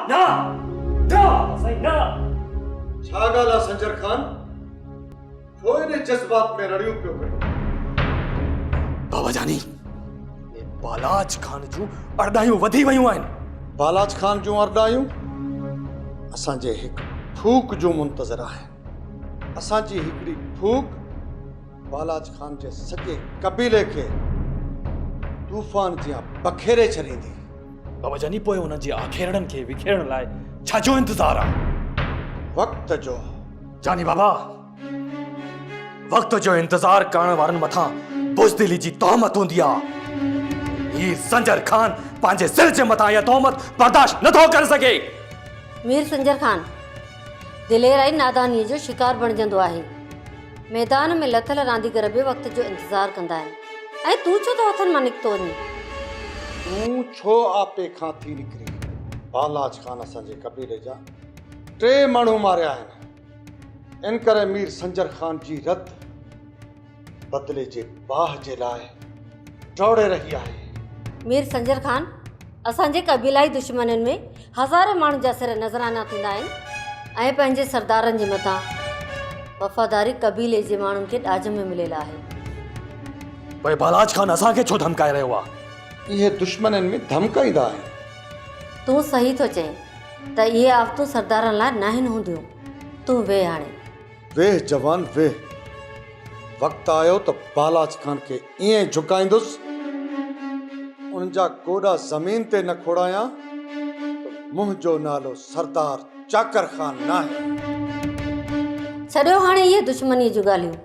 نه! نه بابا سائين نه! ڇا ڳالهه آ سنجر خان؟ ڇو ايڏي جذبات ۾ رڙيون پيو ڪرين؟ بابا جاني، اهي بالاچ خان جون ارڏايون وڌي ويون آهن. بالاچ خان جون ارڏايون اسان جي هڪ ڦوڪ جون منتظر آهن. اسان جي هڪڙي ڦوڪ بالاچ خان جي سڄي قبيلي کي طوفان جيان بکيري ڇڏيندي. بابا جاني پوء انهن جي آکيرڙن کي وکيرڻ لاء ڇا جو انتظار آ؟ وقت جو. جاني بابا وقت جو انتظار ڪرڻ وارن مٿان بزدلي جي تهمت هوندي آ. هي سنجر خان پنهنجي سر جي مٿان اها تهمت برداشت نه ٿو ڪري سگهي. مير سنجر خان دلير ۽ نادانيء جو شڪار بڻجندو آهي. ميدان ۾ لٿل رانديگر به وقت جو انتظار ڪندا آهن ۽ تون ڇو ٿو هٿن مان نڪتو وڃين؟ تون ڇو آپي کان ٿي نڪرين؟ بالاچ خان اسان جي قبيلي جا ٽي ماڻهو ماريا آهن، ان ڪري مير سنجر خان جي رت بدلي جي باهه جي لاء ڊوڙي رهي آهي. مير سنجر خان، اسان جي قبيلائي دشمنين ۾ هزارين ماڻهن جا سر نذرانا ٿيندا آهن ۽ پنهنجي سردارن جي مٿان وفاداري قبيلي جي ماڻهن کي ڏاج ۾ مليل آهي. پوء بالاچ خان اسان کي ڇو ڌمڪائي رهيو آهي؟ اهي دشمنين ۾ ڌمڪائيندا آهن. تون صحيح ٿو چئين ته اهي آفتون سردارن لاء ناهن هونديون. تون ويهه هاڻي. ويهه جوان ويهه. وقت آيو ته بالاچ خان کي ائين جهڪائيندس، ان جا گوڏا زمين تي نه کوڙايان ته منهنجو نالو سردار چاڪر خان ناهي. ڇڏيو هاڻي اهي دشمنيء جون ڳالهيون.